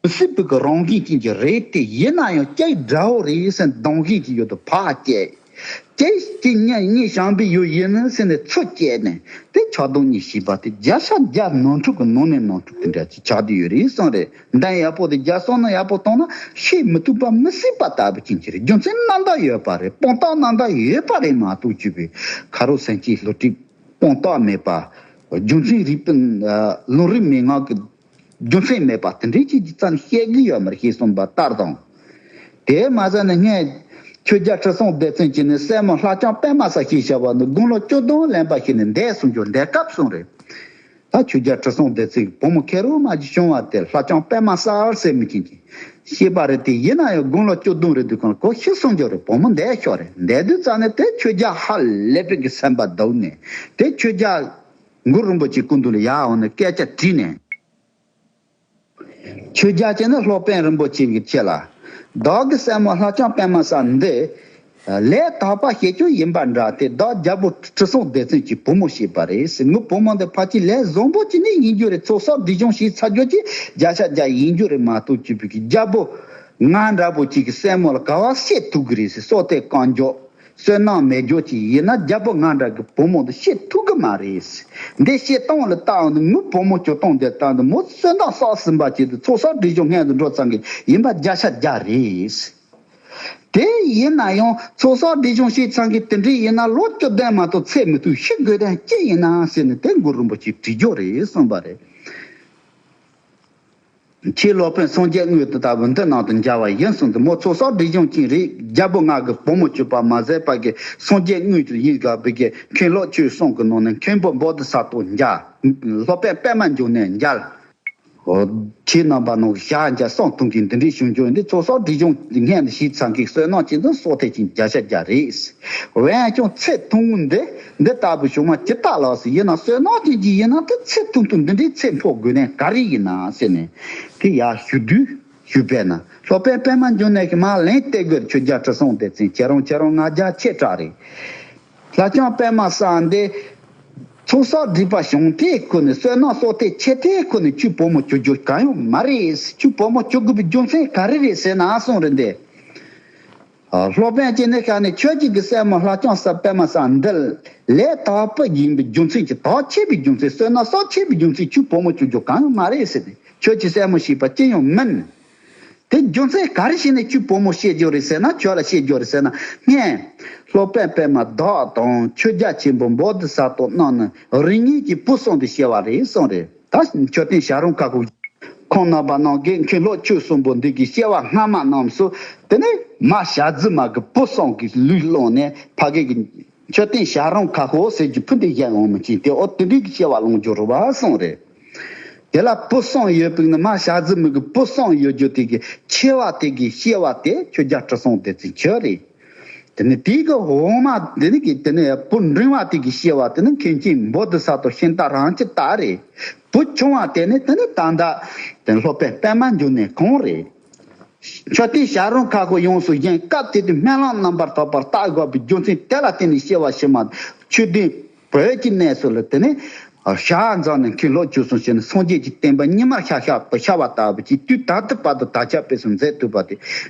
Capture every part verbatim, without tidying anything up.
མི་སྲིད་པའི་གི་རང་བཞིན་ཅན་གྱི་རེད་དེ། ཡིན་ན་ཡང་སྐྱེས་དགྲ་བོ་རེད་ཟེར་ནས་སྡང་བཞིན་གྱི་ཡུལ་དུ་ཕར་སྐྱེས། སྐྱེས་སྐྱེས་གཉེན་གཉེན་བྱམས་པའི་ཡུལ་ཡིན་ནི་ཟེར་ནས་ཚུར་སྐྱེས་ནས། དེ་ཆགས་སྡང་གཉིས་བྱས་པ་དེ་བརྒྱ་ཆ་བརྒྱ་ནོར་འཁྲུལ་གྱི་ནང་ནས་ནོར་འཁྲུལ་དེ་འདྲ་ཅིག་ཆགས་བསྡད་ཡོད་རེད་གསུངས་རེད། འདི་ཡག་པོ་དེ་རྒྱ་སོང་ན་ཡག་པོ་གཏོང་ན་ཤེས་མི་ཐུབ་པ་མི་སྲིད་པ་ལྟ་བུ་ཅན་ཅིག་རེད། རྒྱུ་མཚན་རྣམ་དག་ཡོད་པ་རེད། དཔང་རྟགས་རྣམ་དག་ཡོད་པ་རེད་མ་གཏོགས། བཅོས་པའི་ཁ་རོག་སེམས་ཅན་བསླུ་བྲིད་དཔང་རྟགས་མེད་པ། རྒྱུ་མཚན་རིགས་པ་ལུང་རིགས་མན་ངག་གི་རྒྱུ་མཚན་མེད་པ་དེ་འདྲའི་ཅིག་གི་རྩ་ནས་བཤད་གི་ཡོད་མ་རེད། ཞེས་གསུངས་པ་ལྟར་དང་། དེས་མ་ཟད་ནས་སྔོན་ཆོས་རྒྱལ་ཁྲི་སྲོང་ལྡེ་བཙན་གྱིས་ནི་སྲས་མོ་ལྷ་ལྕམ་པད་མ་ས་ཞེས་བྱ་བ་ནི་དགུང་ལོ་བཅུ་བདུན་ལོན་པ་ཞིག་ནས་འདས་སོང་རྒྱུ་འདས་སྐབས་སོང་རེད། ད་ཆོས་རྒྱལ་ཁྲི་སྲོང་ལྡེ་བཙན་གྱི་བུ་མོ་ཁེར་རོ་མ་ཅིག་བྱུང་བ་དེ་ལྷ་ལྕམ་པད་མ་ས་ཟེར་མི་ཅན་གྱིས་ཤེས་པ་རེད་དེ། ཡིན་ན་ཡང་དགུང་ལོ་བཅུ་བདུན་རེད་དུས་གང་ཁོ་ཤི་སོང་རྒྱུ་རེད། བུ་མོ་འདས་ཤོར་རེད། འདས་དུས་ཙ་ནས་དེ་ཆོས་རྒྱལ་ཧ་ལས་པའི་གི་སེམས་པ་སྡུག་ནས་དེ་ཆོས་རྒྱལ་གུ་རུ་རིན་པོ་ཆེ་སྐུ་མདུན་ལ་ཡར་འོང་ནས་སྐད་ཆ་དྲིས་ནས། ཁྱོད་རྒྱ་ཆེ་ན་སློབ་དཔོན་རིན་པོ་ཆེ་གི་ཆེད་ལ། བདག་གི་སྲས་མོ་ལྷ་ལྕམ་པད་མ་ས་འདི་ལས་དག་པ་ཞེ་ཅུང་ཡིན་པ་འདྲ་སྟེ། བདག་རྒྱལ་པོ་ཁྲི་སྲོང་ལྡེ་བཙན་གྱི་བུ་མོ་བྱས་པ་རེད་ཟེར། ངའི་བུ་མོ་འདི་ཕལ་ཆེར་ལས་བཟང་པོ་ཅིག་ནི་ཡིན་རྒྱུ་རེད། ཚོགས་བསགས་སྒྲིབ་སྦྱོང་བྱས་ཚར་རྒྱུ་ཅིག་བརྒྱ་ཆ་བརྒྱ་ཡིན་རྒྱུ་རེད་མ་གཏོགས། བཅོས་པའི་གི་རྒྱལ་པོ་ང་འདྲ་པོ་ཅིག་གི་སྲས་མོ་ལ་ག་བ་བཤད་ཐུབ་གི་རེད་ཟེར། སྲོག་གཏད་གང་འཇོག་བསོད་ནམས་མེད་རྒྱུ་ཅིག་ཡིན་ན་རྒྱལ་པོ་ང་འདྲ་གི་བུ་མོ་འདི་བཤད་ཐུབ་གི་མ་རེད། འདི་བཤད་སྟངས་ལ་བལྟ་འོང་ནི་ངའི་བུ་མོ་སྐྱོ་སྟངས་འདི་ལྟ་འདི་མོ་བསོད་ནམས་བསགས་ཟིན་པ་ཅིག་ཏུ་ཚོགས་བསགས་སྒྲིབ་སྦྱོང་སྔོན་དུ་འགྲོ་ཚང་གི་ཡིན་པ་བརྒྱ་ཆ་བརྒྱ་རེད། དེ་ཡིན་ན་ཡང་ཚོགས་བསགས་སྒྲིབ་སྦྱོང་བྱས་ཚང་གི་དེ་འདྲའི་ཡིན་ན་ལོ་བཅུ་བདུན་མ་གཏོགས་ཚེ་མི་ཐུབ། ཤི་དགོས་དོན་ཅི་ཡིན་ན་ཟེར་ནས་དེ་གུ་རུ་རིན་པོ་ཆེ་དྲིས་རྒྱུ་རེད་གསུངས་པ་རེད། ཁྱེད་སློབ་དཔོན་སངས་རྒྱས་དངོས་དེ་ལྟ་བུ་འདི་ནང་དུ་མཇལ་བ་ཡིན་གསུངས་ཏེ། མོ་ཚོགས་བསགས་སྒྲིབ་སྦྱོང་ཅན་རེད། རྒྱལ་པོ་ང་གི་བུ་མོ་གྱུར་པ་མ་ཟད་པ་གི་སངས་རྒྱས་དངོས་དེ་ཡིན་དགོས་པའི་གི་མཁན་སློབ་ཆོས་གསུམ་གྱི་ནང་ནས་མཁན་པོ་བོ་དྷི་ས་ཏྭ་མཇལ། སློབ་དཔོན་པད་མ་འབྱུང་གནས་མཇལ། ཁྱེད་རྣམ་པ་ནང་ཞག་བརྒྱ་སང་ཐུང་གི་འདི་འདྲའི་བྱུང་རྒྱུ་འདི་ཚོགས་བསགས་སྒྲིབ་སྦྱོང་སྔོན་དུ་བྱས་ཚང་གི་བསོད་ནམས་ཅན་དུ་སྲོག་ཐེག་ཅིང་བརྒྱ་ཆ་བརྒྱ་རེད། འོན་ཀྱང་ཚེ་ཐུང་ངུ་འདི་འདི་ལྟ་བུ་བྱུང་མ་ཇི་ལྟ་ལགས་སུ་ཡིན་ན་བསོད་ནམས་ཅན་གྱི་ཡིན་ན་དེ་ཚེ་ཐུང་ཐུང་འདི་འདྲའི་ཚེ་འཕོ་དགོས་ནས་ག་རེ་ཡིན་ན་ཟེར་ནས་དེ་ཡར་ཞུ་དུས་ཞུ་བས་ན། སློབ་དཔོན་པད་མ་འབྱུང་གནས་ཀྱིས་མར་ལན་སྟེར་དགོས། ཆོས་རྒྱལ་ཁྲི་སྲོང་ལྡེ་བཙན་ཁྱེད་རང་ཁྱེད་རང་ང་རྒྱ་ཆེ་དྲགས་རེད། ལྷ་ལྕམ་པད་མ་ས་འདི་ཚོགས་བསགས་སྒྲིབ་པ་བྱུང་དེའི་ཁོ་ནས་བསོད་ནམས་གསོག་དེ་ཆེ་དེའི་ཁོ་ནས་ཁྱོད་བུ་མོ་གྱུར་རྒྱུ་གང་ཡང་མ་རེད། ཁྱོད་བུ་མོ་གྱུར་དགོས་པའི་རྒྱུ་མཚན་ག་རེ་རེད་ཟེར་ན་གསུངས་རེད་འདི། ཨ། སློབ་དཔོན་གྱིས་ནི་ཤ་ནི་ཁྱོད་ཀྱི་གི་སྲས་མོ་ལྷ་ལྕམ་ས་པད་མ་ས་འདི་ལས་དག་པ་ཡིན་པའི་རྒྱུ་མཚན་གྱིས། དག་ཆེ་བའི་རྒྱུ་མཚན་བསོད་ནམས་གསོག་ཆེ་བའི་རྒྱུ་མཚན་ཁྱོད་བུ་མོ་གྱུར་རྒྱུ་གང་ཡང་མ་རེད་ཟེར་ཏེ། ཁྱོད་ཀྱི་སྲས་མོ་ཞེས་པ་ཅི་ཡང་མིན། དེ་རྒྱུ་མཚན་ག་རེ་བྱས་ནས་ཁྱོད་བུ་མོ་བཤད་རྒྱུ་རེད་ཟེར་ན། ཁྱོད་ལ་བཤད་རྒྱུ་རེད་ཟེར་ན། སྔོན་སློབ་དཔོན་པད་མ་བདག་དང་ཆོས་རྒྱལ་ཆེན་པོ་བོ་དྷི་ས་ཏྭ་རྣམས་ནི་རིགས་ངེས་ཀྱི་བུ་གསུམ་དུ་སྐྱེ་བ་རེད་གསུངས་རེད། ད་མཆོད་རྟེན་བྱ་རུང་ཁ་ཁུག་ཁོང་རྣམ་པ་རྣམས་ཀྱིས་མཁན་སློབ་ཆོས་གསུམ་པོ་འདི་གི་སྐྱེ་བ་སྔ་མ་རྣམས་སུ་དེ་ནས་མ་བྱ་རྫི་མ་གི་བུ་གསུམ་གྱི་ལུས་བླངས་ནས་ཕ་གི་གི་མཆོད་རྟེན་བྱ་རུང་ཁ་ཁུག་ཟེར་གྱི་ཕུ་འདི་བཞེངས་འོང་མི་ཅིག་དེ། འོ་དེ་འདྲའི་གི་སྐྱེ་བ་བླངས་རྒྱུ་རེད་བ་གསུངས་རེད། དེ་ལ་བུ་གསུམ་ཡོད་པའི་ནི་མ་བྱ་རྫི་མི་གི་བུ་གསུམ་ཡོད་རྒྱུ་དེ་གི་ཆེ་བ་དེ་གི་སྐྱེ་བ་དེ་ཁྱོད་རྒྱལ་ཁྲི་སྲོང་ལྡེ་བཙན་ཁྱོད་རེད། དེ་ནི་དེ་གི་འོག་མ་དེ་ནི་གི་དེ་ནི་བུ་འབྲིང་བ་དེ་གི་སྐྱེ་བ་དེ་ནི་མཁན་ཆེན་བོ་དྷི་ས་ཏྭ་ཤིང་རྟ་རང་གི་རྟ་རེད། བུ་ཆུང་བ་དེ་ནི་དེ་ནི་ད་ལྟ་དེ་སློབ་དཔོན་པད་མ་འབྱུང་གནས་ཁོང་རེད། མཆོད་རྟེན་བྱ་རུང་ཁ་ཁུག་ཡོངས་སུ་བཞེངས་སྐབས་དེ་དུས་སྨོན་ལམ་རྣམ་པར་དག་པར་བཏབ་དགོས་པའི་རྒྱུ་མཚན་དེ་ལ་བརྟེན་ནས་སྐྱེ་བ་ཕྱི་མ་ཆོས་ལྡན་བོད་ཀྱི་གནས་སུ་ལ་དེ་ནས་ཞལ་མཛངས་ནས་མཁན་སློབ་ཆོས་གསུམ་བྱས་ནས་སངས་རྒྱས་ཀྱི་བསྟན་པ་ཉི་མར་ཤར་ཤར་དུ་ཤར་བ་ལྟ་བུ་ཅིག་དུས་ད་ལྟ་བར་དུ་དར་ཁྱབ་སྤེལ་གསུམ་མཛད་ཐུབ་པ་དེ།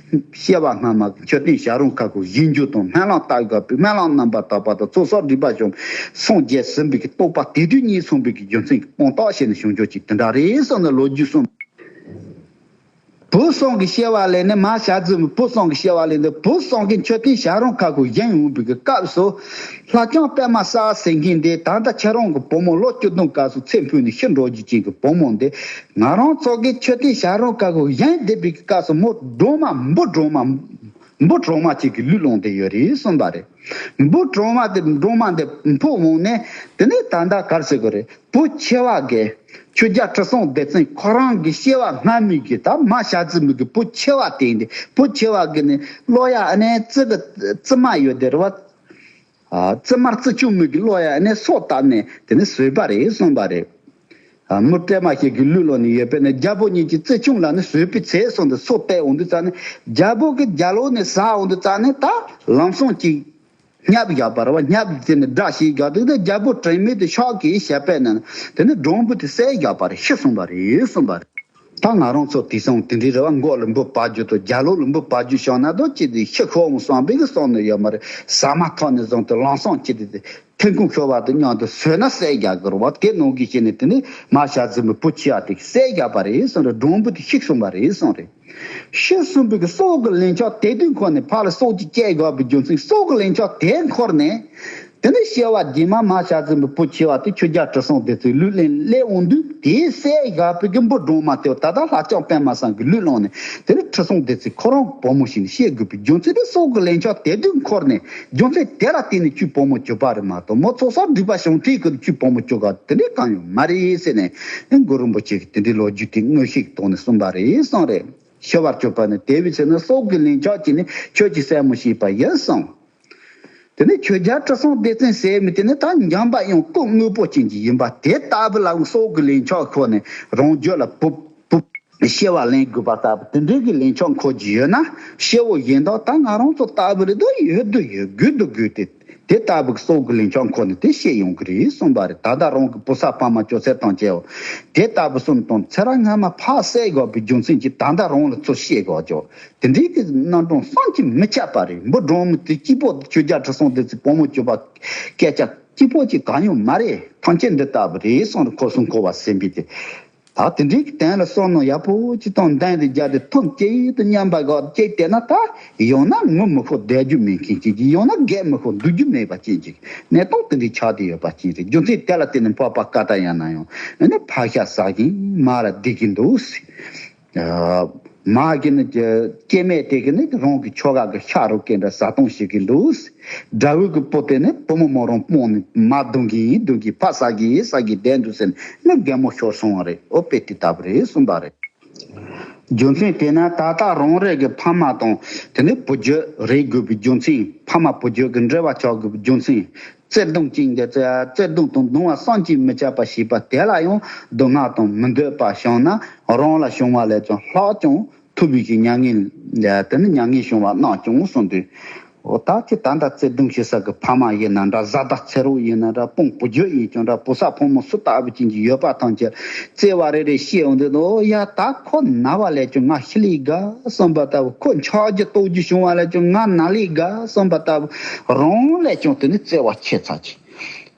སྐྱེ་བ་སྔ་མ་གི་མཆོད་རྟེན་བྱ་རུང་ཁ་ཁུག་བཞེངས་རྒྱུ་དང་སྨོན་ལམ་བཏབ་དགོས་པའི་སྨོན་ལམ་རྣམ་པར་དག་པ་དང་ཚོགས་བསགས་སྒྲིབ་པ་བྱུང་སངས་རྒྱས་ཟིན་པའི་གི་རྟོགས་པ་དེ་དུས་གཉིས་སོང་བའི་གི་རྒྱུ་མཚན་གྱི་དཔང་རྟགས་བྱས་ནས་བྱུང་རྒྱུ་ཅིག་དེ་འདྲ་རེད་གསུངས་ནས་ལོ་རྒྱུས་གསུངས། བུ་གསུམ་གྱི་སྐྱེ་བ་ལེན་ནས་མ་བྱ་རྫི་མི་བུ་གསུམ་གྱི་སྐྱེ་བ་ལེན་ནས་བུ་གསུམ་གྱི་མཆོད་རྟེན་བྱ་རུང་ཁ་ཁུག་བཞེངས་ཡོང་བའི་སྐབས་སུ། ལྷ་ལྕམ་པད་མ་ས་ཟེར་མཁན་དེ་ད་ལྟ་ཁྱེད་རང་གི་བུ་མོ་ལོ་བཅུ་བདུན་སྐབས་སུ་ཚེ་འཕོས་ནས་ཤི་འགྲོ་རྒྱུ་ཅན་གྱི་བུ་མོ་འདི་ང་རང་ཚོ་གི་མཆོད་རྟེན་བྱ་རུང་ཁ་ཁུག་བཞེངས་བསྡད་པའི་སྐབས་སུ་མོ་སྦྲང་མ་འབུ་སྦྲང་མ་འབུ་སྦྲང་མ་ཅིག་གི་ལུས་བླངས་བསྡད་ཡོད་རེད་གསུངས་པ་རེད། འབུ་སྦྲང་མ་དེ་སྦྲང་མ་འདི་འཕུར་འོང་ནས་དེ་ནས་ད་ལྟ་ག་རེ་ཟེར་དགོས་རེད། བུ་ཆེ་བ་གི་ཆོས་རྒྱལ་ཁྲི་སྲོང་ལྡེ་བཙན་ཁོ་རང་གི་སྐྱེ་བ་སྔ་མའི་གི་ད་མ་བྱ་རྫི་མི་གི་བུ་ཆེ་བ་དེ་ཡིན་ཏེ། བུ་ཆེ་བ་གི་ནི་བློ་ཡ་ཨ་ནེ་རྩི་གི་རྩི་མ་ཡོད་དེ་རེད་བ། ཨ། རྩི་མ་རྩི་ཆུང་མི་གི་བློ་ཡ་ཨ་ནེ་སོ་བཏབ་ནས་དེ་ནི་བཟོས་པ་རེད་གསུངས་པ་རེད། ཨ། མི་སྤྲད་མ་ཞིག་གི་ལུས་ལོག་ནས་ཡོད་པས་ན་རྒྱལ་པོ་གཉིས་ཀྱི་རྩི་ཆུང་ལ་ནི་བཟོས་པའི་ཚེ་སོང་དུ་སོ་བཏབ་འོང་དུས་ཙ་ནི་རྒྱལ་པོ་གི་རྒྱལ་ལོ་ནས་ཟ་འོང་དུས་ཙ་ནི་ད་ལམ་སང་གཅིག་སྙབ་བཞག་པ་རེད་བ། སྙབ་དེ་ནི་དགྲ་ཞིག་བཞག་དུས་དེ་རྒྱལ་པོ་དྲན་མེད་དུ་ཤག་གིས་བཤད་པས་ན་དེ་ནི་སྦྲང་བུ་དེ་བསད་བཞག་པ་རེད། ཤི་སོང་བ་རེད་གསུངས་པ་རེད། ད་ང་རང་ཚོ་དེང་སང་དེ་འདྲའི་རེ་བ་མགོ་ལ་འབུད་པ་རྒྱུ་དང་རྒྱ་ལོ་ལ་འབུད་པ་རྒྱུ་བྱུང་ན་དོ་ཅི་དེ་ཤི་ཁོ་འོང་བསམ་པའི་གི་བསམ་ནི་ཡོད་མ་རེད། ཟ་མ་ཐག་ནས་བཟུང་སྟེ་ལམ་སང་ཅི་དེ་དེ་ཐོན་ཁུངས་ཤོར་བ་དང་མཉམ་དུ་ཟོས་ན་བསད་རྒྱག་གི་རེད་བ། དེ་ནང་གི་ཤི་ནས་དེ་ནས་མ་ཤ་ཟིན་པའི་བུ་ཆེ་བ་དེ་བསད་རྒྱག་པ་རེད་གསུངས་རེད། སྦྲང་བུ་དེ་ཤི་སོང་བ་རེད་གསུངས་རེད། ཤི་གསོན་པོའི་གི་སྲོག་གི་ལན་ཆགས་དེ་དུས་འཁོར་ནས་ཕར་ལ་སྲོག་གཅིག་བཅད་དགོས་པའི་རྒྱུ་མཚན། སྲོག་གི་ལན་ཆགས་དེ་འཁོར་ནས་དེ་ནས་སྐྱེ་བ་རྗེས་མ་མ་ཤ་ཟིན་པའི་བུ་ཆེ་བ་དེ་ཁྱོད་རྒྱ་ཁྲི་སྲོང་ལྡེ་བཙན་ལུས་ལེན་སླེབས་འོང་དུས། དེའི་བསད་དགོས་པའི་གི་འབུ་སྦྲང་མ་དེ་ད་ལྟ་ལྷ་ལྕམ་པད་མ་བཟང་གི་ལུས་བླངས་ནས་དེ་ནས་ཁྲི་སྲོང་ལྡེ་བཙན་ཁོ་རང་བུ་མོ་ཞིག་ནས་སྐྱེ་དགོས་པའི་རྒྱུ་མཚན་དེ་སྲོག་གི་ལན་ཆགས་དེ་དུས་འཁོར་ནས་རྒྱུ་མཚན་དེ་ལ་བརྟེན་ནས་ཁྱོད་བུ་མོ་གྱུར་པ་རེད་མ་གཏོགས། མོ་ཚོགས་བསགས་སྒྲིབ་པ་བྱང་ཐལ་གི་ཁྱོད་བུ་མོ་གྱུར་ག་དེ་འདྲའི་གང་ཡང་མ་རེད་ཟེར་ནས་གུ་རུ་རིན་པོ་ཆེ་གིས་དེ་འདྲའི་ལོ་རྒྱུས་དེ་མངོན་ཤེས་ཀྱི་ཐོག་ནས་གསུངས་པ་རེད་གསུངས་རེད། ཤི་བར་གྱུར་པ་ནི་དེ་བས་ཟེར་ན་སྲོག་གི་ལན་ཆགས་ཀྱིས་ནི་ཁྱོད་ཀྱི་སྲས་མོ་བྱས་པ་ཡིན་གསུངས། དེ་ནས་ཁྱོད་རྒྱ་ཁྲི་སྲོང་ལྡེ་བཙན་ཟེར་མི་དེ་ནི་ད་འཇམ་པ་དབྱངས་སྐུ་དངོས་པོ་ཅན་གྱི་ཡིན་པ་དེ་ལྟ་བུ་ལ་སྲོག་གི་ལན་ཆགས་ཁོ་ནས་རང་རྒྱུད་ལ་བུ་བུ་སྐྱེ་བ་ལེན་དགོས་པ་ལྟ་བུ་དེ་འདྲའི་གི་ལན་ཆགས་འཁོར་གྱི་ཡོད་ན། སྐྱེ་བོ་གཞན་དག་ད་ང་རང་ཚོ་ལྟ་བུ་རེད་དོ། ཡོད་དོ་ཡོད། དགོས་དོ་དགོས་ཏེ། དེ་ལྟ་བུའི་སྲོག་གི་ལན་ཆགས་འཁོར་ནས་དེ་སྐྱེ་ཡོང་གི་རེད་གསུངས་པ་རེད། ད་ལྟ་རང་གི་བུ་ཚ་ཕ་མ་ཅོ་ཚེ་དང་བཅས་འོ། དེ་ལྟ་བུ་གསུམ་དང་ཚེ་རབས་སྔ་མ་ཕར་བསད་དགོས་པའི་རྒྱུ་མཚན་གྱིས་ད་ལྟ་རང་ལ་ཚུར་སྐྱེ་དགོས་ཀྱོ། དེ་འདྲའི་གི་རྣམ་གྲངས་བསམ་གྱིས་མི་ཁྱབ་པ་རེད། འབུ་སྦྲང་མི་དེ་གཅིག་པོ་ཁྱོད་རྒྱ་ཁྲི་སྲོང་ལྡེ་བཙན་བུ་མོ་གྱུར་པ་སྐད་ཆ་གཅིག་པོ་གཅིག་གང་ཡང་མ་རེད། ཐམས་ཅད་འདི་ལྟ་བུ་རེད་གསུངས་རེད། ཁོ་གསུང་འཁོར་བ་ཟིན་པའི་དེ། ད་དེ་འདྲའི་གི་དོན་ལ་བསམ་མནོ་ཡག་པོ་ཅིག་དང་ལྡན་དེ་རྒྱ་དེ་ཐུམ་ཅིག་ཏུ་མཉམ་པ་ག་ཅིག་བལྟས་ན། ད་ཡང་ན་ངུ་མི་ཁོག་བསྡད་རྒྱུ་མེད་མཁན་ཅིག་ཅིག་ཡང་ན་རྒས་མི་ཁོག་འདུག་རྒྱུ་མེད་པ་ཅན་ཅིག་གནས་སྟངས་དེ་འདྲའི་ཆགས་བསྡད་ཡོད་པ་ཅན་རེད། རྒྱུ་མཚན་དེ་ལ་བརྟེན་ནས་འཕགས་པ་ཀ་ཏ་ཡ་ན་ཡང་ཨ་ནི་ཕག་ཤ་ཟ་གིན་མར་བསྡད་ཀྱིན་འདུག་ཟེར། མ་གི་ནི་སྐྱེ་མེད་དེ་གི་ནི་རང་གི་ཆོ་ག་གི་ཤ་རུ་སྐད་འདྲ་ཟ་སྟངས་ཤིག་གི་འདུག་དགྲ་བོའི་གི་བུ་དེ་ནི་བུ་མོ་མོ་རང་སྤུངས་ནས་མ་རྡུང་གི་ཡིན་རྡུང་གི་ཕ་ཟ་གི་ཡིན་ཟ་གི་བསྡད་འདུག་ཟེར་ནས་རྒན་མོ་ཤོར་སོང་བ་རེད། ཨོ་དཔེ་དེ་ལྟ་བུ་རེད་གསུངས་པ་རེད། རྒྱུ་མཚན་དེ་ན་ད་ལྟ་རང་རེ་གི་ཕ་མ་དང་དེ་ནི་བུ་རྒྱུད་རེད་དགོས་པའི་རྒྱུ་མཚན། ཕ་མ་བུ་རྒྱུད་ཀྱི་འབྲེལ་བ་ཆགས་དགོས་པའི་རྒྱུ་མཚན། བརྩེ་གདུང་ཅན་དེ་ཚེ་བརྩེ་གདུང་དང་གདུང་བ་བསམ་གྱིས་མི་ཁྱབ་པ་བྱས་པ་དེ་ལ་ཡང་སྡུག་བསྔལ་དང་མི་འདོད་པ་བྱུང་ན་རང་ལ་བྱུང་བ་ལས་ཀྱང་ལྷག་ཀྱང་ཐུབ་པའི་གི་མྱ་ངན། དེ་ནི་མྱ་ངན་བྱུང་བ་སྣང་ཀྱང་གསུངས་དུས། འོ་ད་ཁྱེད་ད་ལྟ་བརྩེ་གདུང་བྱེད་ས་གི་ཕ་མ་ཡིན་ན་འདྲ། བཟའ་ཟླ་ཚེ་རོགས་ཡིན་ན་འདྲ། སྤུན་བུ་རྒྱུད་ཡིན་ཀྱང་འདྲ། བུ་ཚ་བུ་མོ་སུ་ལྟ་བུ་ཅན་གྱི་ཡོད་པ་ཐམས་ཅད་བརྩེ་བ་རེ་རེ་བྱས་འོང་དུས། འོ་ཡ་ད་ཁོ་ན་བ་ལས་ཀྱང་ང་ཤི་ལས་དགའ་བསམ་པ་ལྟ་བུ། ཁོ་འཆག་རྒྱུ་ལྟོགས་རྒྱུ་བྱུང་བ་ལས་ཀྱང་ང་ན་ལས་དགའ་བསམ་པ་ལྟ་བུ། རང་ལས་ཀྱང་དེ་ནི་བརྩེ་བ་ཆེ་ཚ་ཆེ།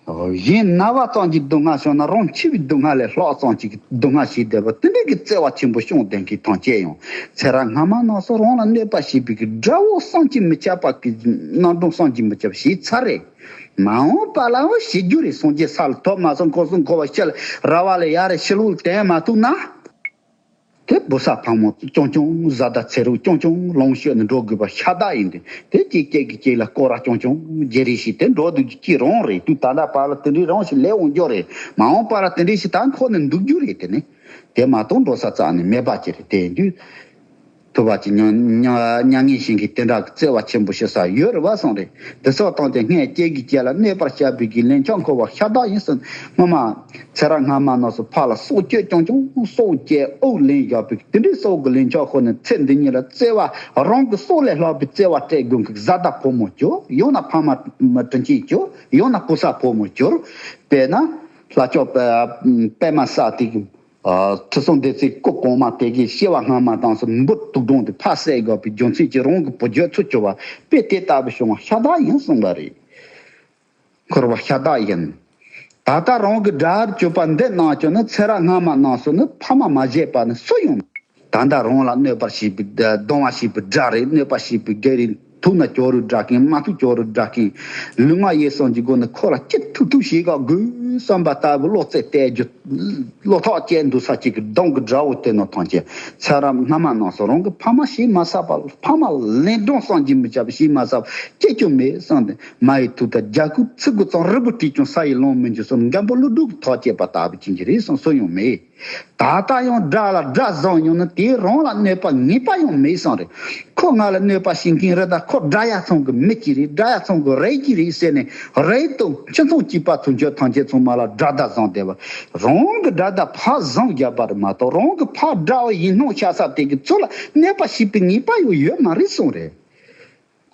གཞན་ན་བ་ཙམ་གྱི་སྡུག་བསྔལ་བྱུང་ན་རང་འཆི་བའི་སྡུག་བསྔལ་ལས་ལྷག་ཙམ་གྱི་སྡུག་བསྔལ་ཞིག་བསྡད་པ་དེ་འདྲའི་གི་བརྩེ་བ་ཆེན་པོ་བྱུང་ལྡན་མཁན་ཐམས་ཅད་ཡང་ཚེ་རབས་སྔ་མ་རྣམས་སུ་རང་ལ་གནོད་པ་བྱས་པའི་གི་དགྲ་བོ་བསམ་གྱིས་མི་ཁྱབ་པ་གི་རྣམ་གྲངས་བསམ་གྱིས་མི་ཁྱབ་བྱས་ཚར་རེད། མ་འོངས་པ་ལའང་བྱེད་རྒྱུ་རེད། སངས་རྒྱས་ས་ལ་ཐོབ་མ་སོང་། ཁོ་གསུང་འཁོར་བ་ཤེལ་ར་བ་ལས་ཡར་རེ་ཕྱི་ལོགས་དེད་མ་ཐུབ་ན། དེ་བུ་ཚ་ཕ་མ་རྐྱང་རྐྱང་། བཟའ་ཟླ་ཚེ་རོགས་རྐྱང་རྐྱང་ལོངས་སྤྱོད་ནས་འགྲོ་དགོས་པ་ཤ་སྟག་ཡིན་ཏེ། དེ་གཅིག་གཅིག་གིས་གཅིག་ལ་སྐོར་ར་རྐྱང་རྐྱང་བརྗེ་རེས་བྱས་ཏེ་འགྲོ་སྡོད་རྒྱུ་གཅིག་རང་རེད། དུས་ད་ལྟ་བར་ལ་དེ་འདྲའི་རང་ཞིག་སླེབས་འོང་རྒྱུ་རེད། མ་འོངས་པར་དེ་འདྲའི་ཞིག་ད་འཁོར་ནས་འདུག་རྒྱུ་རེད། དེ་ནི་དེ་མ་གཏོགས་འགྲོ་ས་རྩ་ནས་མེད་པ་ཅིག་རེད། དེ་ཡིན་དུས་ཐུབ་པ་ཅིག་མྱ་མྱ་མྱ་ངན་ཞིག་གིས་དེ་འདྲ་གི་བརྩེ་བ་ཆེན་པོ་ཞིག་ས་ཡོད་རེད་བ་གསུངས་རེད། དེ་སོགས་དང་དེ་སྔས་སྐྱེ་དགུའི་སྐྱེ་ལ་གནོད་པར་བྱ་བའི་གི་ལན་ཆགས་འཁོར་བ་ཤ་སྟག་ཡིན་ཟེར། སྔོན་མ་ཚེ་རབས་སྔ་མ་རྣམས་སུ་ཕ་ལ་སྲོག་གཅོད་རྐྱང་རྐྱང་། སྲོག་བཅད་དབུགས་ལེན་བཞག་པའི་དེ་འདྲའི་སྲོག་གི་ལན་ཆགས་ཁོ་ནས་ཚེ་འདི་ཉིད་ལ་བརྩེ་བ་རང་གི་སྲོག་ལས་ལྷག་པའི་བརྩེ་བ་སྤྲད་དགོས་ཀྱི་བཟའ་ཟླ་ཕོ་མོ་གྱུར། ཡང་ན་ཕ་མ་དྲིན་ཆེན་གྱུར། ཡང་ན་བུ་ཚ་ཕོ་མོ་གྱུར། དཔེར་ན་ལྷ་ལྕམ་པད་མ་བཟང་དེ་གི་ཁྲི་སྲོང་ལྡེ་བཙན་སྐུ་གོང་མ་དེ་གི་སྐྱེ་བ་སྔ་མ་དང་སོ་འབུ་དུག་སྦྲང་དེ་ཕར་བསད་དགོས་པའི་རྒྱུ་མཚན་གྱིས་རང་གི་བུ་རྒྱུད་ཚུར་གྱུར་བ་དཔེ་དེ་ལྟ་བུ་བྱུང་བ་ཤ་སྟག་ཡིན་གསུངས་པ་རེད། འཁོར་བ་ཤ་སྟག་ཡིན། ད་ལྟ་རང་གི་དགྲར་གྱུར་པ་འདི་རྣམས་ཀྱང་ནི་ཚེ་རབས་སྔ་མ་རྣམས་སུ་ནི་ཕ་མ་མ་བྱས་པ་ནི་སུ་ཡང་མེད། ད་ལྟ་རང་ལ་གནོད་པ་བྱེད་པའི་སྡང་བ་བྱེད་པའི་དགྲ་རེད། གནོད་པ་བྱེད་པའི་དགེ་རེད། ཐུག་ན་ཅོག་རུ་དགྲ་མཁན། མ་ཐུག་ཅོག་རུ་དགྲ་མཁན། ལུས་ངག་ཡིད་གསུམ་གྱི་སྒོ་ནས་ཁོ་ལ་ཅི་ཐུབ་ཐུབ་བྱེད་ག་དགོས་བསམ་པ་ལྟ་བུ་བློ་རྩེ་གཏད་རྒྱུ། བློ་ཐག་བཅད་འདུག་ས་གཅིག་གི་གདོང་གི་དགྲ་བོ་དེ་ནོ་ཐམས་ཅད་ཚེ་རབས་སྔ་མ་རྣམས་སུ་རང་གི་ཕ་མ་བྱས་མ་ཟ་བ། ཕ་མ་ལན་གྲངས་བསམ་གྱིས་མི་ཁྱབ་བྱས་མ་ཟ་བ་སྐྱེ་རྒྱུ་མེད་བསམ་སྟེ། མ་ཡི་ཐུག་ད་རྒྱ་ཁུག་ཚིག་གུ་ཙམ་རིལ་བུ་བྲིས་ཀྱང་ས་ཡི་ལོང་མི་འགྱུར་སོགས་མགོན་པོ་ཀླུ་སྒྲུབ་ཀྱི་ཐག་བཅད་པ་ལྟ་བུ་ཅན་གྱི་རེད་གསུངས། སུ་ཡང་མེད། ད་ལྟ་ཡང་དགྲ་ལ་དགྲ་བཟུང་ཡོང་ན་དེས་རང་ལ་གནོད་པ་ངེས་པ་ཡང་མེད་བསམ་རེད། ཁོ་ང་ལ་གནོད་པ་བྱེད་མཁན་རེད། ད་ཁོ་དགྲ་ཡ་ཚང་གི་མི་གཅིག་རེད། དགྲ་ཡ་ཚང་གི་རིགས་གཅིག་རེད་ཟེར་ནས་རིགས་དང་ཁྱིམ་ཚང་གཅིག་པ་ཚོ་འཇོག་ཐམས་ཅད་ཚང་མ་ལ་དགྲ་ཟླ་བཟུང་བསྡད་པ། རང་གི་དགྲ་ཟླ་ཕར་བཟུང་བརྒྱབ་པ་རེད་མ་གཏོགས་རང་གི་ཕར་དགྲ་བོ་ཡིན་སྣང་ཆགས་ས་དེ་གི་ཚུར་ལ་གནོད་པ་བྱེད་པའི་ངེས་པ་ཡང་ཡོད་མ་རེད་གསུངས་རེད།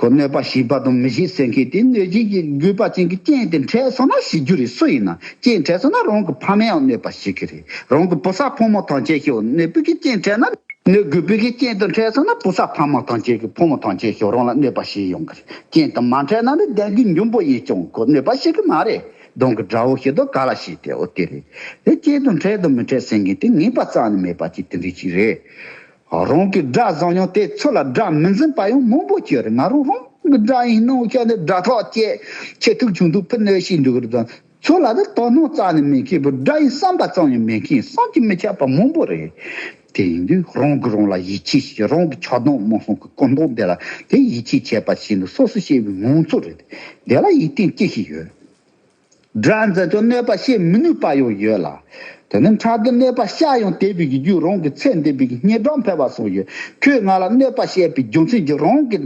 ཁོ་གནོད་པ་བྱེད་པ་དང་མི་བྱེད་ཟེར་མཁན་དེ་གནོད་བྱེད་ཀྱི་དགོས་པ་ཅན་གྱི་རྐྱེན་དེ་འཕྲད་སོང་ན་བྱེད་རྒྱུ་རེད། སུ་ཡིན་ན་རྐྱེན་འཕྲད་སོང་ན་རང་གི་ཕ་མས་ཡང་གནོད་པ་བྱེད་ཀྱི་རེད། རང་གི་བུ་ཚ་ཕོ་མོ་ཐམས་ཅད་ཤོག་གནོད་པའི་གི་རྐྱེན་འཕྲད་ན་གནོད་དགོས་པའི་གི་རྐྱེན་དེ་འཕྲད་སོང་ན་བུ་ཚ་ཕ་མ་ཐམས་ཅད་ཀྱི་ཕོ་མོ་ཐམས་ཅད་ཤོག་རང་ལ་གནོད་པ་བྱེད་ཡོང་གི་རེད། རྐྱེན་དེ་མ་འཕྲད་ན་ནི་བདེན་གི་འཇོན་པོ་ཡིན་ཀྱང་ཁོ་གནོད་པ་བྱེད་གི་མ་རེད། གདོང་གི་དགྲ་བོ་ཤེས་དོ་ག་ལ་ཤེས་ཏེ་འོ་དེ་རེད། དེ་རྐྱེན་དེ་འཕྲད་དང་མི་འཕྲད་ཟེར་མཁན་དེ་ངེས་པ་རྩ་ནས་མེད་པ་ཅིག་དེ་འདྲ་ཅིག་རེད། རང་གི་དགྲ་བཟང་ཡང་དེ་ཚོ་ལ་དགྲ་མི་འཛིན་པ་ཡང་མང་པོ་ཅིག་ཡོད་རེད། ང་རང་རང་གི་དགྲ་ཡིན་ནོ་ཁྱོད་ནི་དགྲ་ཐག་བཅད་ཁྱེད་ཐུག་ཆུང་ཐུག་ཕུ་གནོད་ཤིག་འདུག་རེད་དང་། ཚོ་ལ་ནི་དོ་སྣང་རྩ་ནས་མེད་མཁན་པོ་དགྲ་ཡིན་བསམ་པ་ཙམ་ཡང་མེད་མཁན་བསམ་གྱིས་མི་ཁྱབ་པ་མང་པོ་རེད། དེ་ཡིན་དུས་རང་གིས་རང་ལ་ཡིད་ཆེས་བྱེད། རང་གི་ཆགས་སྡང་རྨོངས་གསུམ་གྱི་ཀུན་སློང་དེ་ལ་དེ་ཡིད་ཆེས་བྱེད་པ་ཞིག་ནི་སོ་སོ་སྐྱེ་བོའི་ངང་ཚུལ་རེད། དེ་ལ་ཡིད་བརྟན་ཅི་ཞིག་ཡོད། དགྲ་འཛིན་དང་གནོད་པ་བྱེད་མི་ནུས་པ་ཡང་ཡོད་ལ། དེ་ནི་ཕྲག་དོག་གནོད་པ་བཤགས་ཡང་དེ་བས་ཀྱི་རྒྱུ་རང་གི་ཚེ་འདི་བས་ཀྱི་སྙན་གྲགས་འཕེལ་བ་སོགས་ཡོད། ཁོས་ང་ལ་གནོད་པ་བྱས་པའི་རྒྱུ་མཚན་གྱིས་རང་གི་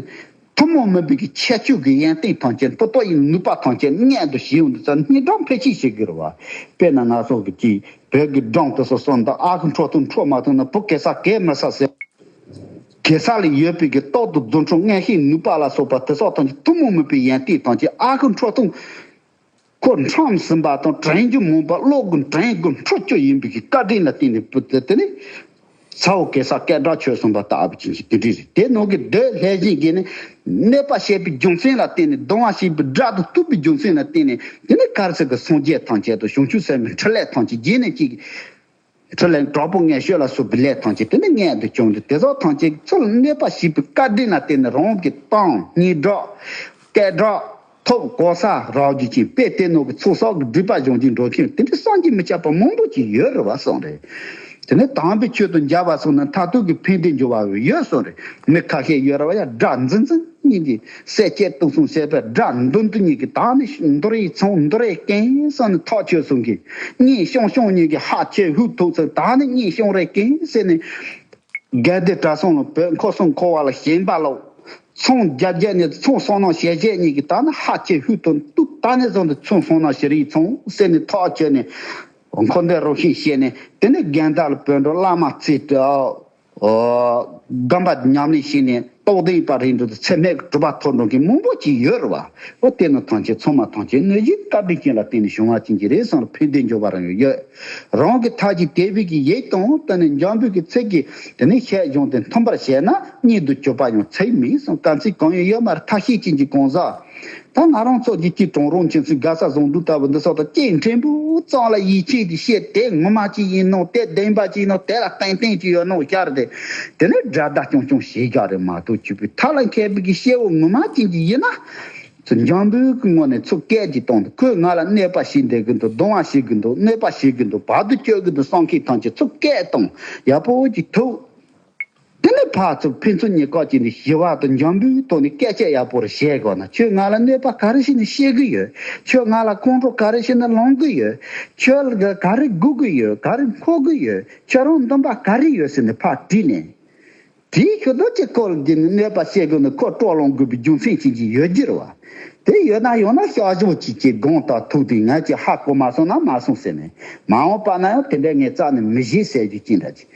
ཐུན་མོང་མིན་པའི་གི་ཁྱད་ཆོས་ཀྱི་ཡོན་ཏན་ཐམས་ཅད་མཐུ་སྟོབས་ཡིན་ནུས་པ་ཐམས་ཅད་མངལ་དུ་ཞིག་ཡོང་དུས་ཙམ་སྙན་གྲགས་འཕེལ་ཆེད་བྱེད་དགོས་རེད་བ། དཔེར་ན་ང་སོགས་ཀྱི་ཅིག་བོད་ཀྱི་སྒྲུང་དེ་ཚོ་གསུངས་དང་ཨ་ཁུ་ཁྲོ་ཐུང་འཕྲོག་མ་ཐུབ་ན་བུ་གེ་སར་གས་མི་ཟ་ཟེར། གེ་སར་ལ་ཡོད་པའི་གི་ཏོག་ཏུ་རྫུ་འཕྲུལ་མངོན་ཤེས་ནུས་པ་ལ་སོགས་པ་དེ་སོགས་ཐམས་ཅད་ཐུན་མོང་མིན་པའི་ཡོན་ཏན་ཐམས་ཅད་ཨ་ཁུ་ཁྲོ་ཐུང་ཁོ་ཁྲམ་ཟིན་པ་དང་དྲན་རྒྱུ་མང་པ་བློ་གི་དྲན་གྱི་འཕྲོ་བཅུ་ཡིན་པའི་གི་བཀའ་དྲིན་ལ་བརྟེན་ནས་བུ་དེ་དེ་ནི་ཚ་བོ་གེ་སར་སྐད་གྲགས་ཆོད་སོང་བ་ལྟ་བུ་ཅན་གྱི་དེ་འདྲ་རེད། དེ་ནང་གི་སྡོད་ལྷས་བཞིན་གྱི་ནི་གནོད་པ་བྱས་པའི་རྒྱུ་མཚན་ལ་བརྟེན་ནས་སྡང་བ་བྱས་པའི་དགྲ་དང་གཏུགས་པའི་རྒྱུ་མཚན་ལ་བརྟེན་ནས་དེ་ནི་ག་རེ་ཟེར་གི་སངས་རྒྱས་ཐམས་ཅད་དང་བྱང་ཆུབ་སེམས་དཔའི་འཕྲིན་ལས་ཐམས་ཅད་རྗེས་ནས་ཅིག་ཁྲི་ལན་དྲག་པོ་ངན་ཤོས་ལ་སོགས་པའི་ལས་ཐམས་ཅད་དེ་ནི་མངལ་དུ་བྱུང་སྟེ་དེ་སོགས་ཐམས་ཅད་ཚུར་གནོད་པ་བྱས་པའི་བཀའ་དྲིན་ལ་བརྟེན་ནས་རང་གི་གཏམ་སྙན་གྲགས་སྐད་གྲགས་ཐོབ་གོ་ས་རག་རྒྱུ་ཅན་དཔེ་དེ་ནང་གི་ཚོགས་བསགས་ཀྱི་སྒྲིབ་པ་སྦྱང་རྒྱུའི་འགྲོ་མཁན་དེ་འདྲའི་བསམ་གྱིས་མི་ཁྱབ་པ་མང་པོ་ཅིག་ཡོད་རེད་བ་གསུངས་རེད། དེ་ནས་དམ་པའི་ཆོས་དང་མཇལ་བ་སོང་ན་མཐར་ཐུག་གི་ཕན་བདེ་འབྱུང་བ་ཡོད་གསུངས་རེད། མི་ཁ་ཤས་ཡོད་རེད་བ་ཡ་དགྲ་འཛིན་འཛིན། གཉིས་ཀྱི་སྲས་བཅས་དུག་གསུམ་བྱེད་པའི་དགྲ་མདུན་དུ་གཉིས་ཀྱི་ད་ནི་འདོར་ཡི་ཚང་འདོར་ཡི་གན་ཟེར་ནས་ཐག་ཆོད་སོང་གི། གཉིས་ཤོང་ཤོང་གཉིས་ཀྱི་ཧ་ཆེ་ཧུ་ཐུག་ཚེ་ད་ནི་གཉིས་ཤོང་རེ་གན་ཟེར་ནས། དགའ་བདེ་གྲྭ་ཚང་ལ་བོད་འཁོར་གསུམ་འཁོར་བ་ལ་ཞེན་པ་ལོ། ཚོང་རྒྱ་རྒྱ་ནས་ཚོང་སོང་ན་ཞེ་ཞེ་གཉིས་ཀྱི་ད་ནི་ཧ་ཆེ་ཧུ་ཐུག་ཏུ་ད་ནི་བཟུང་དུ་ཚོང་སོང་ན་ཞེ་རིགས་ཚོང་ཟེར་ནས་ཐག་ཆོད་ནས། འཁོར་འདས་རང་བཞིན་ཤེས་ནས་དེ་ནས་དགོན་བདག་ལ་བོད་འགྲོ་བླ་མ་རྩིས་སྤྲད། ཨོ། སྒོམ་པ་ཉམས་ལེན་བྱས་ནས་རྟོགས་ལྡན་པ་རེད་འགྲོ་དུས་ཚེ་སྨད་ཀྱི་གྲུབ་པ་ཐོབ་འགྲོ་མཁན་མང་པོ་ཅིག་ཡོད་རེད་བ། ཨོ་དེ་ནི་ཐམས་ཅད་ཚང་མ་ཐམས་ཅད་གནོད་བྱེད་བཀའ་དྲིན་ཅན་ལ་བརྟེན་ནས་བྱུང་བ་ཅན་གྱི་རེད་བསམ་ཕན་བདེ་འབྱུང་བ་རང་ཡོད། རང་གི་ཐག་གཅོད་དེ་བས་ཀྱི་ཡིད་དང་དེ་ནི་འཇམ་པོའི་གི་ཚིག་གིས་དེ་ནི་ཤད་གཞུང་དེ་མཐུན་པར་བྱས་ན་གཉིད་དུ་གྱུར་པ་ཡང་ཚིག་མིན་གསུངས། དཀའ་ཚེགས་གང་ཡང་ཡོད་མ་རེད། ཐབས་ཤེས་ཅན་གྱི་གང་ཟག་ད་ང་རང་ཚོ་གི་ཅི་གྲོང་རོང་ཁྱིམ་ཚང་དགའ་ས་བཟང་འབྲུག་ལྟ་བུ་འདི་སོགས་དང་སྐྱེ་ཕྲན་བུ་ཙམ་ལ་ཡིད་ཆེས་ཏེ་བཤད་དེ་ངོ་མ་ཅི་ཡིན་ནོ་དེ་བདེན་པ་ཅི་ཡིན་ནོ་དེ་ལ་ཏན་ཏན་ཅི་ཡོད་ནོ་ཤར་ཏེ་དེ་ནས་དགྲ་ཟླ་རྐྱང་རྐྱང་བྱེད་རྒྱག་རེད་མ་གཏོགས་ཆོས་པའི་ཐབས་ལ་མཁས་པའི་གི་སྐྱེ་བོ་ངོ་མ་ཅན་གྱི་ཡིན་ན། ཚུར་འཇམ་པོའི་གི་ངོས་ནས་ཚུར་སྐད་ཅིག་བཏང་དུས་ཁོས་ང་ལ་གནོད་པ་བྱེད་བསྡད་གི་འདུག་སྡང་བ་བྱེད་གི་འདུག་གནོད་པ་བྱེད་གི་འདུག་བར་དུ་གཅོད་གི་འདུག་བསམ་མཁན་ཐམས་ཅད་ཚུར་སྐད་བཏང་ཡག་པོ་ཅིག་ཐུག་དེ་ནས་ཕར་ཚུར་ཕན་ཚུན་གཉིས་ཀ་གཅིག་ནས་ཞི་བ་དང་འཇམ་པོའི་ཐོག་ནས་སྐད་ཆ་ཡག་པོ་རེ་བཤད་དགོས་ན། ཁྱོད་ང་ལ་གནོད་པ་ག་རེ་བྱས་ནས་བཤད་གི་ཡོད། ཁྱོད་ང་ལ་ཁོང་ཁྲོ་ག་རེ་བྱས་ནས་ལངས་གི་ཡོད། ཁྱོད་ལ་ག་རེ་སྒུག་གི་ཡོད། ག་རེ་འཁོར་གི་ཡོད། ཁྱོད་རང་འདུན་པ་ག་རེ་ཡོད་ཟེར་ནས་ཕར་དྲིས་ནས། དྲིས་ཤོད་དོ་ཅིག་ཁོ་ལ་འདི་ནི་གནོད་པ་བཤད་དགོས་ན་ཁོ་སྤྲོ་ལོང་དགོས་པའི་རྒྱུ་མཚན་ཅིག་ཅིག་ཡོད་ཀྱི་རེད་བ། དེ་ཡོད་ན་ཡང་ན་ཤག་བཞག་ཅིག་ཅིག་དགོངས་དག་ཐུག་དུས་ང་ཅིག་ཧ་གོ་མ་སོང་ན་མ་སོང་ཟེར་ནས། མ་འོངས་པ་ན་ཡང་དེ་འདྲའི་ངས་རྩ་ནས་མི་བྱེད་ཟེར་རྒྱུ་ཅི་འདྲ་ཅིག་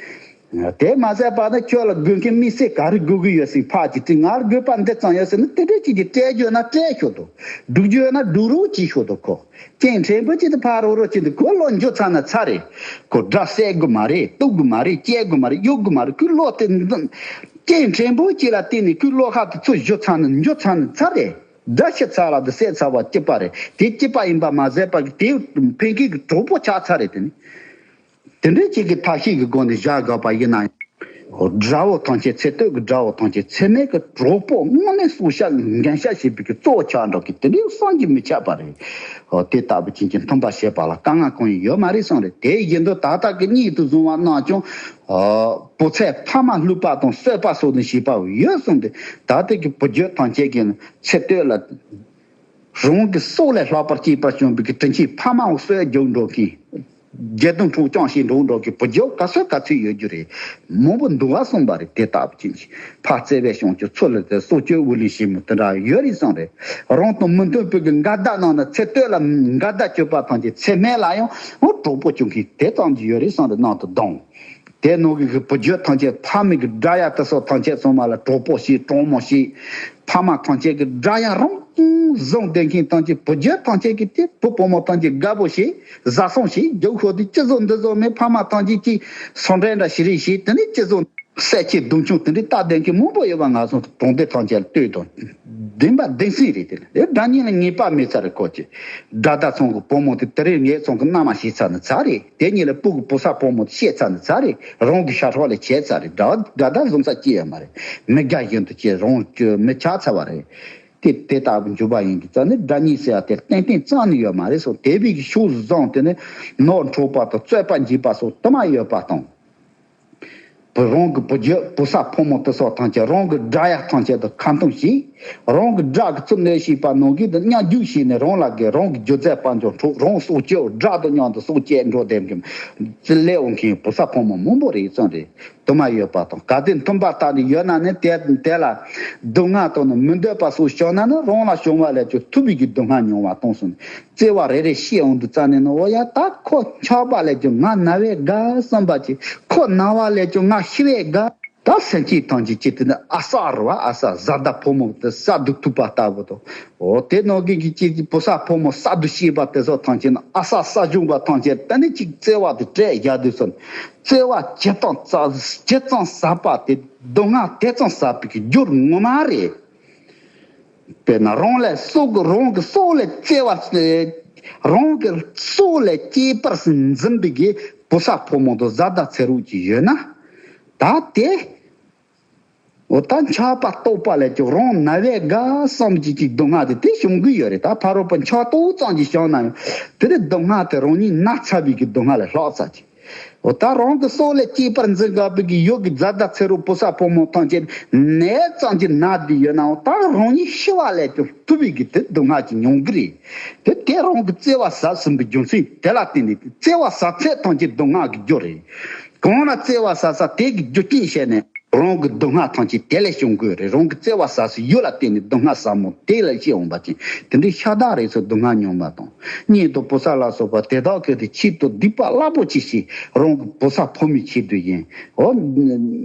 དེ་མ་ཟད་པ་ནི་ཁྱོད་ལ་དགོས་མཁན་དམིགས་བསལ་ག་རེ་དགོས་ཀྱི་ཡོད་ཟེར་ཕར་ཅིག་དྲིས། ང་ལ་དགོས་པ་འདི་ཙམ་ཡོད་ཟེར་ན་དེ་འདྲ་ཅིག་གིས་སྤྲད་རྒྱུ་ཡོད་ན་སྤྲད་ཤོག་དོ། སྒྲུག་རྒྱུ་ཡོད་ན་སྒྲུག་རོགས་གྱིས་ཤོག་དོ་ཁོ། སྐྱེས་ཕྲན་བུ་གཅིག་དེ་ཕར་རོགས་རོགས་གཅིག་དེ་ཁོ་བློ་འགྱོད་ཚར་ན་ཚར་རེད། ཁོ་དགྲ་བསད་དགོས་མ་རེད། གཏུབ་དགོས་མ་རེད། བཅད་དགོས་མ་རེད། གཡུག་དགོས་མ་རེད། ཁོའི་བློ་དེ་འདི་སྐྱེས་ཕྲན་བུ་གཅིག་ལ་བརྟེན་ནས་ཁོའི་བློ་ཁ་དེ་ཚུར་གཞུ་ཚར་ན་འགྱོད་ཚར་ན་ཚར་རེད། དགྲ་ཤི་ཚར་ལ་དེ་བསད་ཚར་བ་སྐྱིད་པ་རེད། དེ་སྐྱིད་པ་ཡིན་པ་མ་ཟད་པ་གི་དེའི་ཕན་ཁེ་གི་གྲོགས་པོ་ཆགས་ཚར་རེད། དེ་ནི། དེ་འདྲའི་ཅིག་གི་ཐབས་ཤེས་ཀྱི་སྒོ་ནས་བཞག་དགོས་པ་ཡིན་ན། དགྲ་བོ་ཐམས་ཅད་ཚེ་སྟོད་ཀྱི་དགྲ་བོ་ཐམས་ཅད་ཚེ་སྨད་ཀྱི་གྲོགས་པོ་དངོས་གནས་སྲུང་བྱ་འགན་བཞེས་བྱེད་པའི་གི་གཙོ་བོ་ཆགས་འགྲོ་གི་དེ་འདྲའི་བསམ་གྱིས་མི་ཁྱབ་པ་རེད། དེ་ལྟ་བུ་ཅན་གྱི་མཐུན་པ་བྱེད་པ་ལ་དཀའ་ངལ་གང་ཡང་ཡོད་མ་རེད་གསུངས་རེད། དེ་བཞིན་དུ་ད་ལྟ་གི་གཉིད་དུ་བཟུང་བ་རྣམས་ཀྱང་། བུ་ཚས་ཕ་མ་བསླུས་པ་དང་གསོད་པ་སོགས་དང་བྱས་པ་ཡོད་གསུངས་ཏེ་ད་ལྟ་གི་བུ་རྒྱུད་ཐམས་ཅད་ཀྱི་ཚེ་སྟོད་ལ། རང་གི་སྲོག་ལས་ལྷག་པར་གཅེས་པར་བྱུང་བའི་གི་དྲིན་ཆེན་ཕ་མའང་གསོད་རྒྱུག་འགྲོ་མཁན། རྒྱལ་དོན་འཕྲོག་རྐྱང་བྱེད་འགྲོ་འགྲོ་གི་བུ་རྒྱུད་ག་ཚོད་ག་ཚོད་ཡོད་རྒྱུ་རེད། མང་པོ་འདུག་བ་གསུངས་པ་རེད། དེ་ལྟ་བུ་ཅན་གྱི་ཕ་བརྩེ་བས་བྱང་ཆུབ་ཚུལ་ལ་དེ་སྲོག་གཅོད་འུ་ལས་ཞིག་མོ་དེ་འདྲ་ཡོད་རེད་གསུངས་རེད། རང་དང་མི་མཐུན་པའི་གི་འགལ་ཟླ་ནང་ན་ཚེ་སྟོད་ལ་འགལ་ཟླ་གཅོད་པ་ཐམས་ཅད་ཚེ་སྨད་ལ་ཡང་འོ་གྲོགས་པོ་བྱུང་མཁན་དེ་ཙམ་གྱི་ཡོད་རེད་གསུངས་རེད། ནང་དུ་གདོང་། དེ་ནང་གི་གི་བུ་རྒྱུད་ཐམས་ཅད་ཕ་མའི་གི་དགྲ་ཡ་དེ་སོགས་ཐམས་ཅད་ཚང་མ་ལ་གྲོགས་པོ་བྱེད། གྲོགས་མོ་བྱེད། ཕ་མ་ཐམས་ཅད་ཀྱི་དགྲ་ཡ་རང་བཟུང་བསྡད་མཁན་ཐམས་ཅད། བུ་རྒྱུད་ཐམས་ཅད་ཀྱི་དེ་བུ་བུ་མོ་ཐམས་ཅད་དགའ་པོ་བྱེད། བཟའ་ཚང་བྱེད། རྒྱུག་ཤོག་དེ་ཅི་བཟོ་འདི་བཟོ་མེད། ཕ་མ་ཐམས་ཅད་ཀྱིས་སོ་འདྲེ་འདྲ་ཞིག་རེད་བྱེད། དེ་ནས་ཅི་བཟོ་བསད་ཁྱེར་རྡུང་ཁྱུང་དེ་འདྲའི་རྟགས་ལྡན་མཁན་མང་པོ་ཡོད་པ་ང་ཚོ་གྲོང་སྡེ་ཐམས་ཅད་ལ་ལྟོས་དང་། བདེན་པ་བདེན་སྲིད་རེད། དེ་ལ་དེ་དགྲ་གཉེན་ལ་ངེས་པ་མེད་ཚར་རེད། ཁོ་ཅི་དགྲ་ཟླ་ཚང་གི་བུ་མོ་དེ་དེ་རིང་ངེད་ཚང་གི་མནའ་མ་བྱས་ཚར་ནི་ཚར་རེད། དེ་གཉིས་ལ་སྤུ་གུ་བུ་ཚ་བུ་མོ་དེ་བཤད་ཚར་ནི་ཚར་རེད། རང་གི་ཤ་ཁྲག་ལས་ཆད་ཚར་རེད། དགྲ་དགྲ་ཟླ་བཟུང་ས་ཅི་ཡོད་མ་རེད། མི་དགའ་བཞིན་དུ་ཅི་རང་མི་ཆགས་ཚར་བ་རེད། དེ་དེ་ལྟ་བུ་འཇུག་པ་ཡིན་གྱི་རྩ་ནི་དགྲ་གཉེན་ཟེར་བ་དེ་ཏན་ཏན་རྩ་ནས་ཡོད་མ་རེད་སོ། དེ་བས་ཀྱི་ཤུགས་བཟང་དེ་ནི་ནོར་འཕྲོག་པ་དང་རྩོད་པ་འཇིགས་པ་སོགས་དུ་མ་ཡོད་པ་དང་། བུ་རང་གི་བུ་རྒྱུད་བུ་ཚ་ཕོ་མོ་དེ་སོགས་ཐམས་ཅད་རང་གི་དགྲ་ཡ་ཐམས་ཅད་དུ་ཁ་འཐུང་བྱས། རང་གི་དགྲ་གི་ཚུར་གནོད་བྱེད་པ་ནང་གི་དུ་མཉམ་རྒྱུག་བྱས་ནས་རང་ལ་དགེ། རང་གི་རྒྱུ་རྫས་དཔལ་འབྱོར་འཕྲོག། རང་སྲོག་གཅོད། དགྲ་དང་མཉམ་དུ་སྲོག་བཅད་འགྲོ་བསྡད་མཁན་ལས་འོང་མཁན་བུ་ཚ་ཕོ་མོ་མང་པོ་རེད་བཙོན་རེད། དུ་མ་ཡོད་པ་དང་། གལ་ཏེ་མཐུན་པ་ལྟར་ནས་ཡོད་ན་ནི་དེ་དེ་ལ་སྡུག་བསྔལ་དང་ནི་མི་འདོད་པ་སོགས་བྱུང་ན་ནི་རང་ལ་བྱུང་བ་ལས་ཀྱང་ཐུབ་པའི་གི་སྡུག་བསྔལ་མྱོང་བ་གཏོང་སོང་། བརྩེ་བ་རེ་རེ་བཤད་འོང་དུས་རྩ་ནས་ནི་འོ་ཡ་ད་ཁོ་འཆག་པ་ལས་ཀྱང་ང་ན་བས་དགའ་བསམ་པ་ཅིག་ཁོ་ན་བ་ལས་ཀྱང་ང་ཤི་བས་དགའ། ད་སེམས་ཅན་ཐམས་ཅད་ཅིག་དེ་ནི་ཨ་ས་རུ་བ་ཨ་ས་བཟའ་ཟླ་ཕོ་མོ་དེ་ས་རྡུལ་ཐུག་པ་ལྟ་བུ་དང་། འོ་དེ་ནང་གི་གི་ཅིག་བུ་ཚ་ཕོ་མོ་ས་རྡུལ་ཤེས་པ་དེ་ཚོ་ཐམས་ཅད་ནི་ཨ་ས་ས་གཞུང་པ་ཐམས་ཅད་དེ་ནི་ཅིག་བརྩེ་བ་དེ་སྤྲད་རྒྱག་དུས་སོ། བརྩེ་བ་ཇི་ཙམ་ཙ་ཇི་ཙམ་ཟབ་པ་དེ་སྡུག་བསྔལ་དེ་ཙམ་ཟབ་པའི་གི་རྒྱུ་ངོ་མ་རེད། དཔེར་ན་རང་ལས་སྲོག་གི་རང་གི་སྲོག་ལས་བརྩེ་བ། རང་གི་སྲོག་ལས་གཅེས་པར་འཛིན་པའི་གི་བུ་ཚ་ཕོ་མོ་དང་བཟའ་ཟླ་ཚེ་རོགས་ཅིག་ཡོད་ན། ད་དེ་འོ་ད་འཆག་པ་ལྟོགས་པ་ལས་ཀྱང་རང་ན་བས་དགའ་བསམ་གྱི་ཅིག་སྡུག་བསྔལ་དེ་དེ་བྱུང་གི་ཡོད་རེད། ད་ཕ་རོལ་པོ་འཆག་ལྟོགས་ཙམ་གྱིས་བྱུང་ན་ཡང་དེ་རེད། སྡུག་བསྔལ་དེ་རང་ཉིད་ན་ཚ་བའི་གི་སྡུག་བསྔལ་ལས་ལྷག་ཚ་ཅིག་འོ་ད་རང་གི་སྲོག་ལས་གཅེས་པར་འཛིན་དགོས་པའི་གི་ཡོད་གི་བཟའ་ཟླ་ཚེ་རོགས་བུ་ཚ་ཕོ་མོ་ཐམས་ཅད་ནད་ཙམ་གྱིས་ན་བསྡད་ཡོད་ནའང་ད་རང་ཉིད་ཤི་བ་ལས་ཀྱང་ཐུབ་པའི་གི་དེ་སྡུག་བསྔལ་ཅིག་མྱོང་གི་རེད། དེ་དེ་རང་གི་བརྩེ་བ་ཟབ་ཟིན་པའི་རྒྱུ་མཚན་དེ་ལ་བརྟེན་ནས་བརྩེ་བ་ཟབ་ཚད་ཐམས་ཅད་སྡུག་བསྔལ་གྱི་རྒྱུ་རེད། གང་ལ་བརྩེ་བ་ཟབ་ས་དེ་གི་རྒྱུ་རྐྱེན་བྱས་ནས་རང་གི་སྡུག་བསྔལ་ཐམས་ཅད་དེ་ལས་བྱུང་དགོས་རེད། རང་གི་བརྩེ་བ་ཟབ་སའི་ཡུལ་ལ་བརྟེན་ནས་སྡུག་བསྔལ་ཟབ་མོ་དེ་ལ་སྐྱེ་འོང་བ་ཅན་དེ་འདྲའི་ཤ་སྟག་རེད་ཚོ། སྡུག་བསྔལ་མྱོང་བ་དང་གཉེན་དང་བུ་ཚ་ལ་སོགས་པ་དེ་དག་གི་དེ་ཆེད་དུ་སྡིག་པ་རླབས་པོ་ཆེ་བྱས། རང་གི་བུ་ཚ་ཕོ་མོའི་ཆེད་དུ་ཡིན། འོ།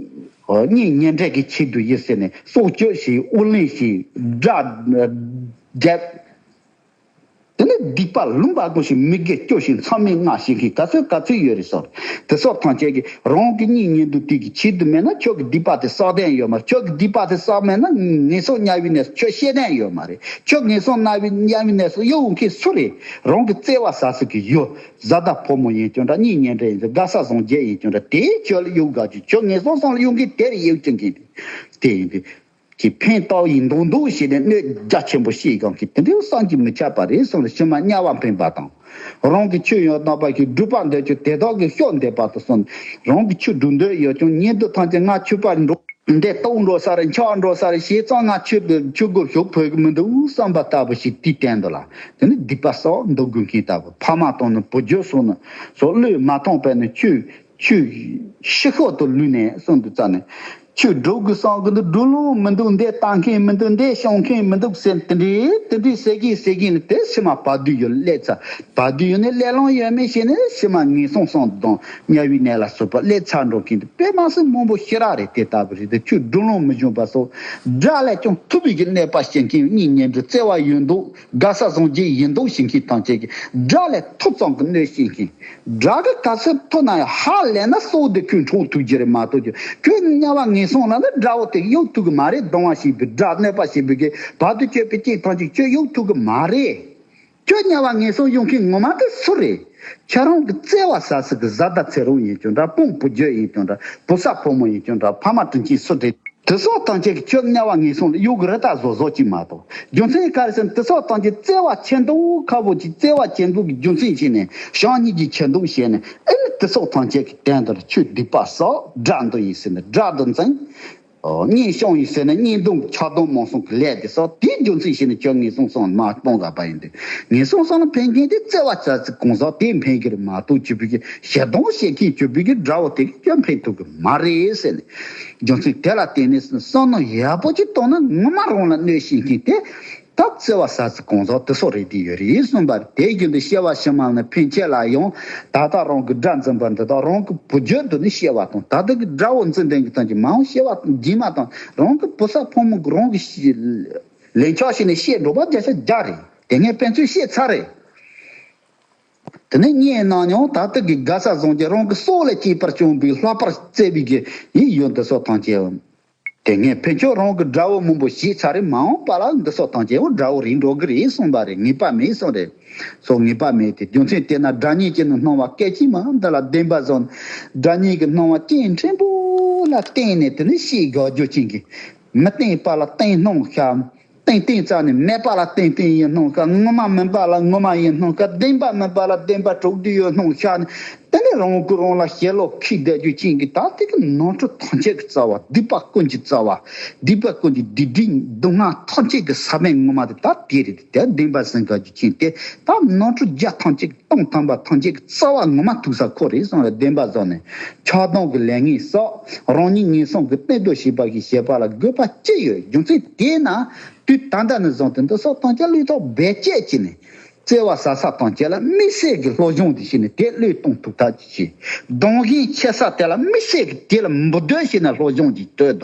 གཉེན་ཉེ་འབྲེལ་གྱི་ཆེད་དུ་ཡིན་ཟེར་ནས་སྲོག་གཅོད་བྱས། དབུགས་ལེན་བྱས། དགྲ་བརྒྱབ། དེ་ནས་སྡིག་པ་ལུང་པ་བསྒོམས་ཤིང་མི་དགེ་སྐྱོབ་ཞིང་མཚམས་མེད་སྔགས་བཤད་མཁན་ག་ཚོད་ག་ཚོད་ཡོད་རེད་ཟེར། དེ་སོགས་ཐམས་ཅད་ཀྱིས་རང་གི་གཉེན་ཉེ་འདུན་དེ་གི་ཆེད་དུ་མེད་ན་ཁྱོད་ཀྱི་སྡིག་པ་དེ་བསགས་དོན་ཡོད་མ་རེད། ཁྱོད་ཀྱི་སྡིག་པ་དེ་བསགས་མེད་ན་ངན་སོང་དམྱལ་བའི་གནས་སུ་ཁྱོད་སྐྱེ་དོན་ཡོད་མ་རེད། ཁྱོད་ངན་སོང་དམྱལ་བའི་དམྱལ་བའི་གནས་སུ་གཡུག་མཁན་སུ་རེད། རང་གི་བརྩེ་བ་ཟབ་ས་གི་ཡུལ། བཟའ་ཟླ་ཕོ་མོ་ཡིན་ཀྱང་འདྲ། གཉེན་ཉེ་འབྲེལ་ཡིན་ཀྱང་། དགའ་ས་བཟང་རྒྱལ་ཡིན་ཀྱང་འདྲ། དེའི་ཁྱོད་ལ་གཡུག་དགའ་རྒྱུ། ཁྱོད་ངན་སོང་གསུམ་ལ་གཡུག་མཁན་དེ་རེད། གཡུག་རྒྱུ་མཁན་དེ་དེ་ཡིན་དུས། ཀྱི་ཕན་བཏགས་ཡིན་མདོག་མདོག་བྱས་ནས་གནོད་རྒྱ་ཆེན་པོ་བྱེད་གང་གི་དེ་འདྲའི་བསམ་གྱིས་མི་ཁྱབ་པ་རེད་གསུངས་ནས་ཕྱི་མ་དམྱལ་བ་འཕེན་པ་དང་། རང་གི་ཆོས་ཡང་དག་པ་ཞིག་སྒྲུབ་པར་འདོད་ཀྱང་དེ་དག་གིས་སྐྱོབ་འདོད་པ་དང་གསུམ། རང་གི་ཆོས་སྒྲུབ་འདོད་ཡོད་ཀྱང་ཉེ་འདུན་ཐམས་ཅད་ང་ཆོས་པ་འགྲོ་འདི་ལྟོགས་འགྲོ་ས་རེད། འཆག་འགྲོ་ས་རེད། བྱས་ཙང་ང་ཆོས་ཆོས་སྒོ་ཞུགས་ཕོད་ཀྱི་མི་འདུག་བསམ་པ་ལྟ་བུ་ཞིག་དེའི་སྟེང་དུ་ལ་དེ་ནི་སྡིག་པ་བསགས་འདུག་དགོས་མཁན་ལྟ་བུ། ཕ་མ་དང་ནི་བུ་རྒྱུད་སོགས་ནི་སོགས་བློས་མ་ཐོངས་པས་ནི་ཆོས། ཁྱོད་ཤི་ཤོག་ཏུ་ལུས་ནས་གསུངས་འདུག་རྩ་ནས། ཁྱོད་སྒྲུབ་དགོས་བསམ་གི་འདུག་སྒྲུབ་ལོང་མི་འདུག་འདི་ལྟ་མཁན་མི་འདུག་འདི་སྐྱོང་མཁན་མི་འདུག་ཟེར་དེ་འདྲའི་དེ་འདྲའི་ཟེར་གྱིན་ཟེར་གྱིན་ནི་དེ་ཕྱི་མ་བར་དོའི་ཡུལ་སླེབས་ཚར། བར་དོའི་ཡུལ་ནི་སླེབས་ལོང་ཡོད་མེད་ཞེས་ནས་ཕྱི་མ་ངན་སོང་གསུམ་དང་དམྱལ་བའི་གནས་ལ་སོགས་པ་སླེབས་ཚར་འགྲོ་མཁན་དེ་དཔེ་མ་སྲིད་མང་པོ་ཞེ་དྲག་རེད། དེ་ལྟ་བུ་རེད་དེ། ཁྱོད་སྒྲུབ་ལོང་མི་འབྱུང་བ་སོགས་དགྲ་ལས་ཀྱང་ཐུབ་པའི་གི་གནོད་པ་བྱེད་མཁན། གཉེན་ཉེ་འབྲེལ་བརྩེ་བ་ཡོད་མདོག་དགའ་ས་བཟང་རྒྱལ་ཡིན་མདོག་བྱེད་མཁན་ཐམས་ཅད་ཀྱིས་དགྲ་ལས་ཐུབ་ཙམ་གྱི་གནོད་བྱེད་མཁན། དགྲ་གི་ག་ཚོད་ཐུབ་ན་ཡང་ཧ་ལས་ན་སྲོག་དེ་ཁོས་འཕྲོག་ཐུབ་ཀྱི་རེད་མ་གཏོགས་ཀྱི་ཁྱོད་དམྱལ་བ་ངན་སོང་ལ་ནི་དགྲ་བོ་དེ་གཡུག་ཐུབ་ཀྱི་མ་རེད། སྡང་བ་བྱེད་པའི་དགྲ་གནོད་པ་བྱེད་པའི་གི་བར་དུ་གཅོད་པའི་སྐྱེས་ཐམས་ཅད་ཁྱོད་གཡུག་ཐུབ་ཀྱི་མ་རེད། ཁྱོད་དམྱལ་བ་ངན་སོང་གཡུག་མཁན་ངོ་མ་དེ་སུ་རེད། ཁྱེད་རང་གི་བརྩེ་བ་ཟབ་ས་གི་བཟའ་ཟླ་ཚེ་རོགས་ཡིན་ཀྱང་འདྲ། སྤུན་བུ་རྒྱུད་ཡིན་ཀྱང་འདྲ། བུ་ཚ་ཕོ་མོ་ཡིན་ཀྱང་འདྲ། ཕ་མ་དྲིན་ཆེན་སུ་རེད། དེ་སོགས་ཐམས་ཅད་ཀྱིས་ཁྱོད་དམྱལ་བ་ངན་སོང་ལ་གཡུག་གི་རེད་ད་བཟོ་བཟོ་ཅིག་མ་གཏོགས། རྒྱུ་མཚན་ག་རེ་ཟེར་ན་དེ་སོགས་ཐམས་ཅད་བརྩེ་བ་ཆེ་མདོག་ཁ་བོ་ཅིག་བརྩེ་བ་ཆེ་མདོག་གི་རྒྱུ་མཚན་བྱས་ནས་བྱམས་སྙིང་རྗེ་ཆེ་མདོག་བྱས་ནས་ཨེ་ནི་དེ་སོགས་ཐམས་ཅད་ཀྱི་སྟེང་དུ་ཁྱོད་སྡིག་པ་བསགས། དགྲ་འདུལ་ཡིན་ཟེར་ནས་དགྲ་འདུལ་འཛིན། གཉེན་སྐྱོང་ཡིན་ཟེར་ནས་གཉེན་སྡོམ་ཆགས་སྡོམ་མང་སོང་གི་ལས་དེ་སོགས་དེའི་རྒྱུ་མཚན་བྱས་ནས་ཁྱོད་ངན་སོང་གསུམ་མར་སྤོང་དགོས་པ་ཡིན་དུས། ངན་སོང་གསུམ་ལ་འཕེན་མཁན་དེ་བརྩེ་བ་ཅན་ཅིག་གང་ཟག་དེས་འཕེན་གི་རེད་མ་གཏོགས་བྱེད་པོ་གི་ཞེ་སྡང་བྱེད་མཁན་བྱེད་པོ་གི་དགྲ་བོ་དེ་གིས་ཁྱོད་འཕེན་ཐུབ་གི་མ་རེད་ཟེར་ནས། རྒྱུ་མཚན་དེ་ལ་བརྟེན་ནས་བསམ་མནོ་ཡག་པོ་ཅིག་བཏང་ན་ངོ་མ་རང་ལ་གནོད་བྱེད་མཁན་དེ། ད་བརྩེ་བ་ཟ་ཟི་གང་ཟག་དེ་སོགས་རེད་དེ་ཡོད་རེད་གསུངས་པ་རེད། དེ་བཞིན་དུ་སྐྱེ་བ་ཕྱི་མ་ནི་ཕན་ཆད་ལ་ཡང་ད་ལྟ་རང་གི་དགྲ་འཛིན་པ་འདི་དག་རང་གི་བུ་རྒྱུད་དུ་ནི་སྐྱེ་བ་དང་། ད་ལྟ་གི་དགྲ་བོ་འཛིན་མཁན་གྱི་དོན་གྱི་མ་འོངས་སྐྱེ་བ་རྗེས་མ་དང་རང་གི་བུ་ཚ་ཕོ་མོ་གི་རང་གི་ལན་ཆགས་བྱས་ནས་སྐྱེ་འགྲོ་བ་བརྒྱ་ཆ་བརྒྱ་རེད། དེ་ངས་ཕན་ཚུན་བཤད་ཚར་རེད། དེ་ནས་ངས་ནམ་ཡང་ད་ལྟ་གི་དགའ་ས་བཟང་གི་རང་གི་སྲོག་ལས་གཅེས་པར་བྱུང་བའི་ལྷག་པར་བརྩེ་བའི་གི་ཡིད་ཡོད་འདི་སོགས་ཐམས་ཅད། དེ་ངས་ཕན་ཆད་རང་གི་དགྲ་བོ་མང་པོ་བྱས་ཚར་རེད། མ་འོངས་པ་ལ་འདི་སོགས་ཐམས་ཅད་འོ་དགྲ་བོ་རེད་འགྲོ་གི་རེད་གསུངས་པ་རེད། ངེས་པ་མེད་གསུངས་རེད། སོ་ངེས་པ་མེད་དེ་རྒྱུ་མཚན་དེ་ན་དགྲ་གཉེན་གྱི་ནི་སྣང་བ་སྐད་ཅིག་མ་འདི་ལ་བདེན་པ་བཟང་། དགྲ་གཉེན་གྱི་སྣང་བ་སྐྱེ་ཕྲན་བུ་ལ་བརྟེན་ནས་དེ་ནི་ཤེས་དགོས་རྒྱུ་ཅན་གྱི་མི་བརྟེན་པ་ལ་བརྟེན་སྣང་ཤར། ཏན་ཏན་རྩ་ནས་མེད་པ་ལ་ཏན་ཏན་ཡིན་སྣང་ཤར། ངོ་མ་མིན་པ་ལ་ངོ་མ་ཡིན་སྣང་ཤར། བདེན་པ་མིན་པ་ལ་བདེན་པ་དྲུག་བསྡུས་ཡོད་སྣང་ཤར་ནས། དེ་ནས་རང་གིས་རང་ལ་ཞེན་ལོག་ཁེགས་བསྡད་རྒྱུ་ཅན་གྱི་ད་ལྟའི་གི་ནོར་འཁྲུལ་ཐམས་ཅད་ཀྱི་རྩ་བ། སྡིག་པ་ཀུན་གྱི་རྩ་བ། སྡིག་པ་ཀུན་གྱི་སྡིག་སྒྲིབ་སྡུག་བསྔལ་ཐམས་ཅད་ཀྱི་ས་བོན་ངོ་མ་དེ་ད་དེ་རེད། དེ་བདེན་པ་ཟིན་དགོས་རྒྱུ་ཅན་དེ་ད་ནོར་འཁྲུལ་བརྒྱ་ཐམས་ཅད་སྟོང་ཐམ་པ་ཐམས་ཅད་ཀྱི་རྩ་བ་ངོ་མ་ཐུག་ས་ཁོ་རེད་གསུངས་ལ་བདེན་པ་བཟང་ནས་ཆགས་སྡང་གི་ལས་ངན་བསགས། རང་ཉིད་ངན་སོང་གི་གཏན་དུ་བྱེད་པ་ཞིག་བྱེད་པ་ལ་དགོས་པ་ཅི་ཡོད། རྒྱུ་མཚན་དེས་ན་དུས་ད་ལྟ་ནས་བཟུང་སྟེ་འདི་སོགས་ཐམས་ཅད་བློས་ཐོག་རྦད་བཅད་ཀྱིས་ནས་བརྩེ་བ་ཟ་ས་ཐམས་ཅད་ལ་དམིགས་བསལ་གྱི་སློབ་སྦྱོང་དེ་བྱས་ནས་དེ་བློས་གཏོང་ཐུབ་ཐབས་ཀྱི་བྱས། གདུང་ཞེན་ཆེ་ས་དེ་ལ་དམིགས་བསལ་གྱི་དེ་ལ་འབུ་སྡོད་བྱས་ནས་སློབ་སྦྱོང་གྱིས་སྤྲོད།